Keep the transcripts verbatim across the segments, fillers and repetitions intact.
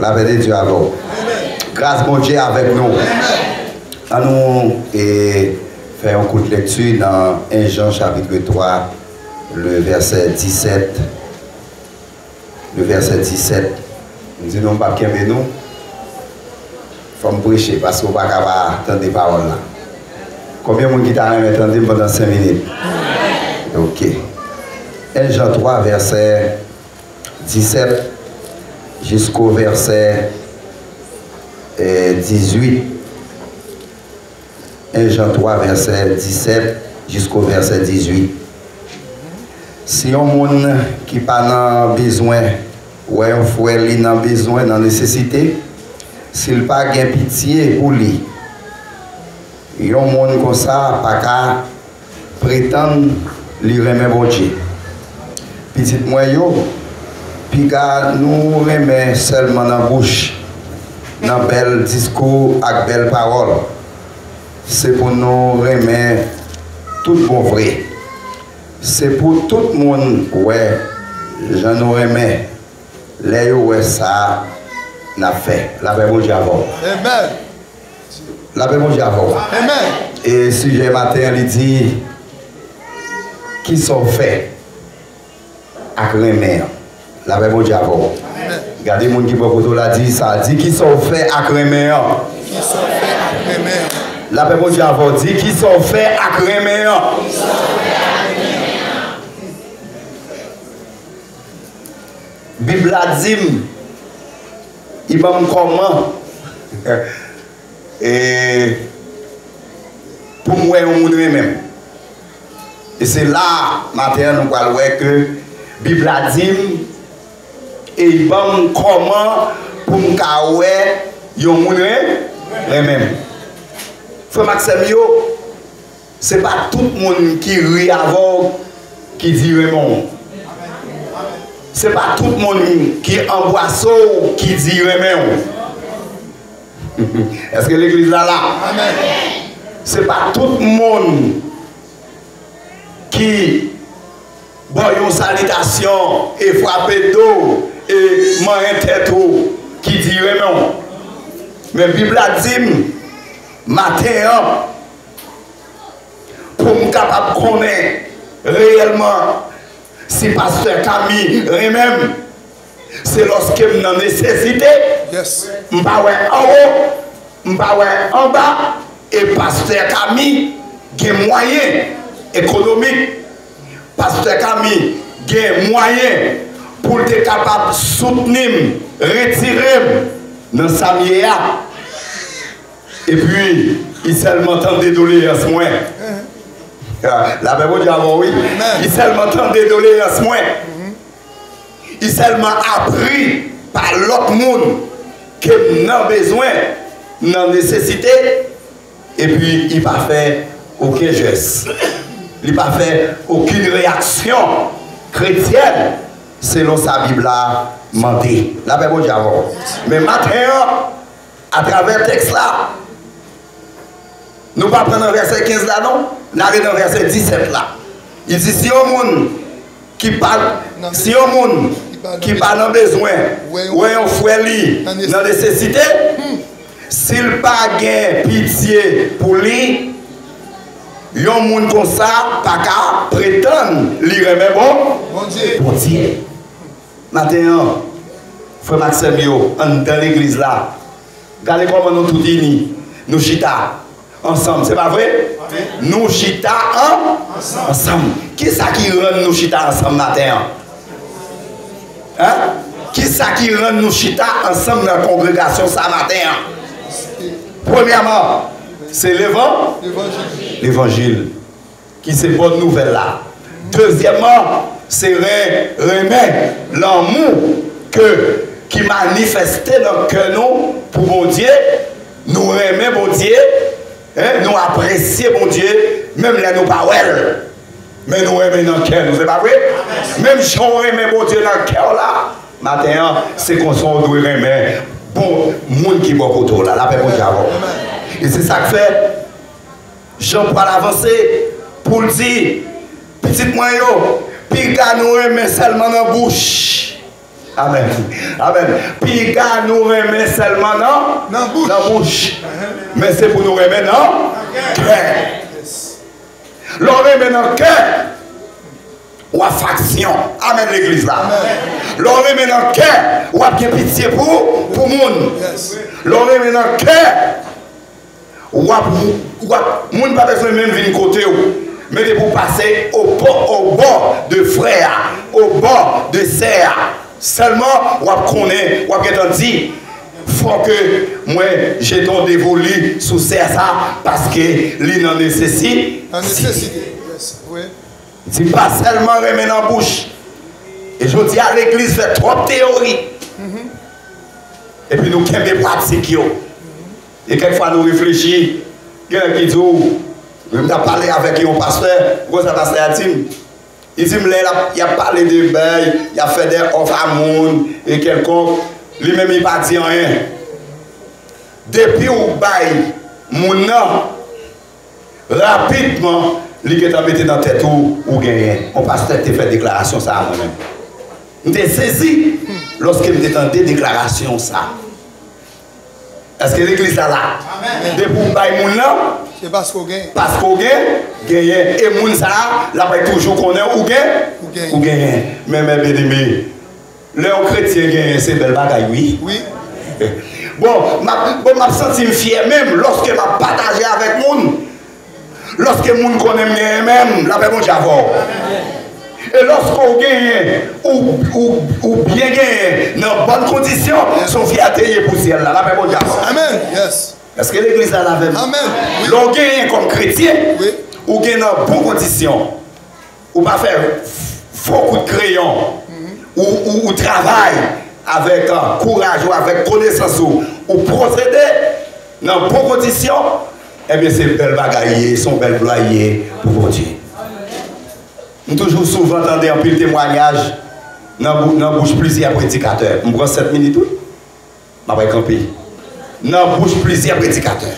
Lapè de Dye avè w. Gras Bondye avèk nou. Ann nou e, fè yon kout lekti nan en Jan chapit twa, le vèsè disèt. Le vèsè disèt. M di nou m p ap kenbe nou. Fò m preche, paske w pa ka pa tande pawòl la. Konbyen moun ki ta renmen tande m pandan senk minit? Ok. En Jan twa, vèsè disèt jisko vèsè, eh, dizuit. En Jan twa, vèsè disèt jisko vèsè dizuit. Si yon moun ki pa nan bezwen wè yon frè li nan bezwen, nan nesesite, si l pa gen pitye pou li, yon moun konsa pa ka pretann li renmen Bondye. Pitit mwen yo, piga nou renmen sèlman nan bouch, nan bèl diskou ak bèl pawòl. Se pou nou renmen tout bon vre. Se pou tout moun wè jan nou renmen. Lè yo wè sa n ap fè. Lapè Bondye avè w. Amen. Lapè Bondye avè w. Amen. E sijè maten an, li di, kisa w fè ak renmen an? Lapè Bondye avè w. Amen. Gade moun ki bò kote w la, di sa, di, kisa w fè ak renmen an? Kisa w fè ak renmen an? Lapè Bondye avè w, di, kisa w fè ak renmen an? Bib la di m, li ban m kòman, e, pou m wè yon moun renmen m. E se la, maten an, nou pral wè ke Bib la di m, e li ban m kòman pou m ka wè yon moun ren-, renmen m. Frè m ak sè m yo, se pa tout moun ki ri avè w ki di renmen w. Se pa tout moun ki anbwase w ki di renmen w. Èske legliz la la? Amen. Se pa tout moun ki ba w yon salitasyon e frape do w e manyen tèt ou ki di renmen w. Men Bib la di m, maten an, pou m kapab konnen reyèlman si pastè Kami renmen m, se lòske m nan nesesite, yes, m pa wè anwo, m pa wè anba, e pastè Kami gen mwayen ekonomik, pastè Kami gen mwayen pou l te kapab soutni m, retire m nan sa m ye a. Epi, li sèlman tande doleyans mwen. Lapè Bondye avè w, wi. Amen. Li sèlman tande doleyans mwen. Li sèlman apri pa lòt moun ke m nan bezwen, m nan nesesite, epi li pa fè okenn jès. Li pa fè okenn reyaksyon kretyèn selon sa Bib la mande. Lapè Bondye avè w. Men maten an, atravè tèks la, nou pa pran nan vèsè kenz la non, n ale nan vèsè disèt la. Li di, si yon moun ki pa, si yon moun ki pa nan bezwen wè yon frè li nan nesesite, si l pa gen pitye pou li, yon moun konsa pa ka pretann li renmen bon Bondye. Maten an, frè m ak sè m yo, anndan legliz la, gade kòman nou tout ini, nou chita ansanm, se pa vre? Nou chita an, ansanm. Kisa ki rann nou chita ansanm maten an? Hein? Kisa ki rann nou chita ansanm nan kongregasyon sa maten an? Premyèman, se levan-, levanjil, ki se bòn nouvèl la. Dezyèmman, se ren-, renmen, lanmou ke, ki manifeste nan kè nou pou Bondye. Nou renmen Bondye, hein, nou apresye Bondye, menm lè nou pa wè l. Men nou renmen nan kè nou, se pa vre? Menm jan w renmen Bondye nan kè w la, maten an, se konsa w dwe renmen bon moun ki bò kote w la. Lapè Bondye avè w. E se sa k fè, Jan pral avanse pou l di, pitit mwen yo, piga nou renmen sèlman nan bouch, Amèn. Amèn. Piga nou renmen sèlman nan, nan bouch. Men se pou nou renmen nan kè. Lè w renmen nan kè, w ap fè aksyon. Amèn, legliz la. Lè w renmen nan kè, w ap gen pitye pou, pou moun. Lè w renmen nan kè, w ap, w ap, moun pa bezwen menm vin kote w. Men depi w pase au bord, au bord de frè a, au bord de sè a, sèlman w ap konnen, w ap gentan di, fò ke mwen jeton devoli sou sè sa, paske li nan nesesi. Nan nesesite. Yes, wi. Di pa sèlman renmen nan bouch. E jodi a, legliz fè twòp teyori. Epi nou kenbe pratik yo. E kèk fwa nou reflechi, gen lè ki di w, mwen m t ap pale avèk yon pastè, ou konn sa pastè a di m? Li di m lè l ap, y ap pale de bèy, y ap fè de òf a moun, e kèlkonk, li menm li pa di anyen. Depi w bay moun nan, rapidman, li gentan mete nan tèt ou, ou genyen. Yon pastè te fè deklarasyon sa a mwen menm. M te sezi lòske m te tande deklarasyon sa a. Èske legliz la la? Depi w bay moun nan, se paske w gen. Paske w gen, genyen. E moun sa a, l ap toujou konnen ou gen, ou genyen. Men, men, byeneme, lè yon kretyen genyen, se bèl bagay, wi. Wi. Bon, m ap, bon, m ap santi m fyè menm lòske m ap pataje avèk moun. Lòske moun konnen m genyen menm, lapè Bondye avè w. E lòske w genyen, ou, ou, ou byen genyen, nan bòn kondisyon, se yon fyète ye pou syèl la, lapè Bondye avè w. Amèn. Yes. Èske legliz la la avè m? Amèn. Lè w genyen kòm kretyen, ou gen nan bon kondisyon. Ou pa fè fo kout kreyon. Ou, ou, ou travay avèk, ah, kouraj ou, avèk konesans ou. Ou pwosede nan bon kondisyon. Ebyen, se bèl bagay ye, se yon bèl glwa ye pou Bondye. M toujou souvan tande anpil temwayaj nan bou-, nan bouch plizyè predikatè. M pran sèt minit, wi. M ap kanpe. Nan bouch plizyè predikatè.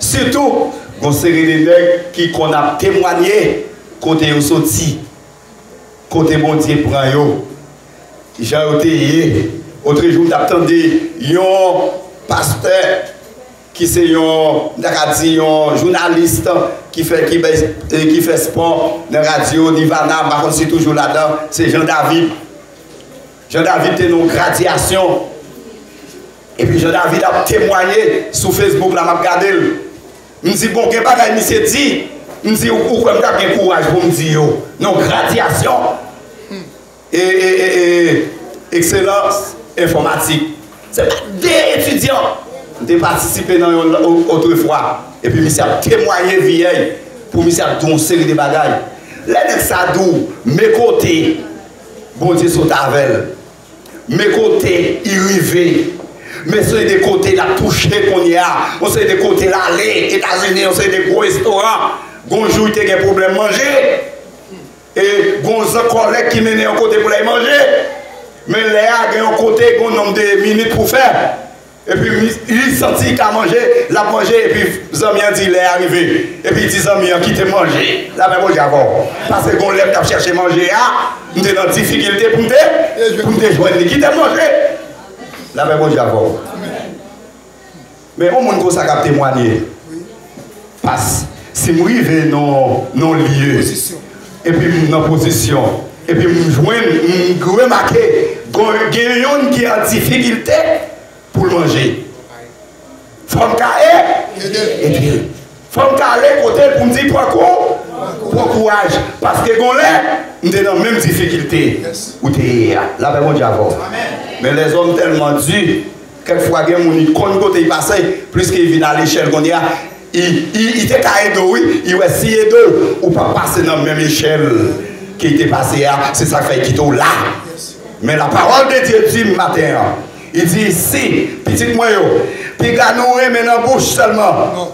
Sitou, gon seri de nèg ki konn ap temwanye kote yo soti, kote Bondye pran yo, jan yo te ye. Otrejou, m t ap tande yon pastè ki se yon, m ta ka di yon jounalis ki fè, ki bay, eh, ki fè spò nan radyo Nirvana, m pa konn si toujou ladan, se Jean David. Jean David te nan yon gradyasyon. Epi Jean David ap temwaye sou Facebook la, m ap gade l. M di, bon, gen bagay misye di. M di, ou, ou kwè m t ap gen kouraj pou m di yo? Nan yon gradyasyon. E, e, e, e, ekselans enfòmatik. Se pa de etidyan. M te patisipe nan yon o-, otrefwa. Epi misye ap temwaye vi a l. Pou misye ap di yon seri de bagay. Lè nèg sa di w, men kote Bondye sot avè l. Men kote li rive. Men seri de kote l ap touche kounye a. Yon seri de kote l ale, Etazini, yon seri de gwo restoran. Gon jou li te gen pwoblèm manje. E gon zan kòlèg ki mennen yon kote pou l al manje. Men lè a gen yon kote, gon nonb de minit pou fè. Epi li, li santi li ka manje, l ap manje, epi zanmi an di lè a rive. Epi li di zanmi an, kite m manje. Lapè Bondye avè w. Paske gon lè m t ap chèche manje a, m te nan difikilte pou m te, pou m te jwenn li. Kite m manje. Lapè Bondye avè w. Men yon moun konsa k ap temwanye. Pas, si m rive nan, nan lye, epi m nan pozisyon, epi m jwenn, m remake, gon, gen yonn ki an difikilte pou l manje. Fò m ka e-, ede l. Fò m ka ale kote l pou m di, pran kou-, pran kouraj. Paske gon lè, m te nan menm difikilte ou te ye a. Lapè Bondye avè w. Men lèzòm tèlman di, kèk fwa gen moun, li konn kote li pase, pliske li vin a lechèl kounye a, li, li, li te ka ede w, wi, li wè si ede w, ou p ap pase nan menm echèl ke li te pase a, se sa k fè li kite w la. Men la parole de Dieu di m maten an, li di, si, pitit mwen yo, piga nou renmen nan bouch sèlman,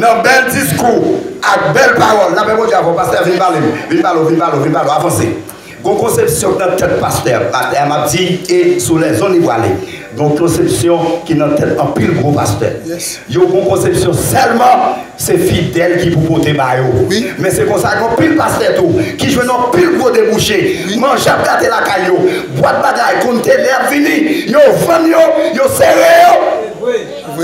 nan bèl diskou, ak bèl pawòl. Lapè Bondye avè w, pastè, vin pale m, vin pale w, vin pale w, vin pale w, avanse. Gon konsepsyon k nan tèt pastè, pastè a m ap di, e sou lèzonn li pwale. Gen yon konsepsyon ki nan tèt anpil gwo pastè. Yo gen yon konsepsyon sèlman se fidèl ki pou pote ba yo. Men se konsa gen anpil pastè tou ki jwenn anpil gwo debouche. Manje ap gate lakay yo. Bwat bagay, kontene ap vini. Yo vann yo, yo sere yo.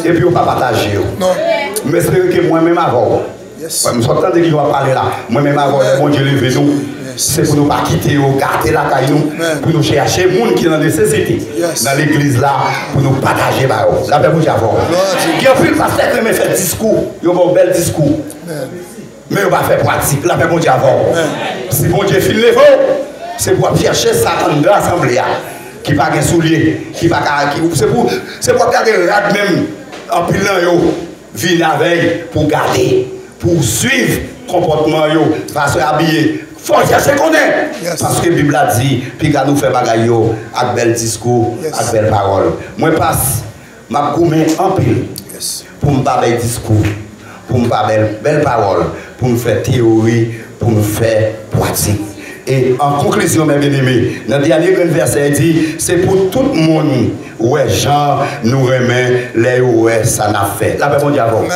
Epi yo pa pataje yo. M espere ke mwen menm avè w, m sot tande ki jan w ap pale la. Mwen menm avè w, lè Bondye leve nou, se pou nou pa kite yo gate lakay nou, pou nou chèche moun ki nan nesesite nan legliz la, pou nou pataje ba yo. Lapè Bondye avè w. Gen anpil pastè ki renmen fè diskou, yo ba w bèl diskou, men yo pa fè pratik. Lapè Bondye avè w. Si Bondye fin leve w, se pou w ap chèche sa anndan asanble a ki pa gen soulye, ki pa ka, ki, se pou, se pou w ap gade rad menm, anpil nan yo vin avè l pou gade, pou swiv konpòtman yo, fason y abiye. Fò w chèche konnen. Paske Bib la di, piga nou fè bagay yo ak bèl diskou, ak bèl pawòl. Mwen pas, m ap goumen anpil pou m pa bèl diskou, pou m pa bèl, bèl pawòl, pou m fè teyori, pou m fè pratik. E an konklizyon, mè byeneme, nan dènye grenn vèsè, li di, se pou tout moun wè jan nou renmen lè yo wè sa n ap fè. Lapè Bondye avè w.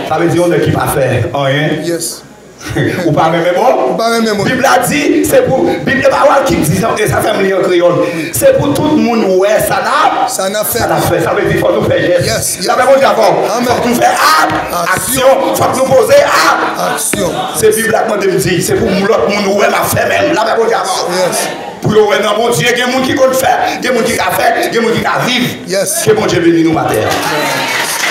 Sa vle di, yon nèg ki pa fè anyen, ou pa renmen moun. Bib la di, se pou, Bib e pawòl ki di, e sa fè m li an kreyòl, se pou tout moun wè sa n ap, sa n ap fè. Sa vle di, fòk nou fè jès. Lapè Bondye avè w. Fòk nou fè ak, aksyon. Fòk nou poze ak, aksyon. Se Bib la k mande m di, se pou lòt moun wè m ap fè menm. Lapè Bondye avè w. Pou yo wè nan Bondye, gen moun ki konn fè, gen moun ki ka fè, gen moun ki ka viv. Ke Bondye beni nou maten an.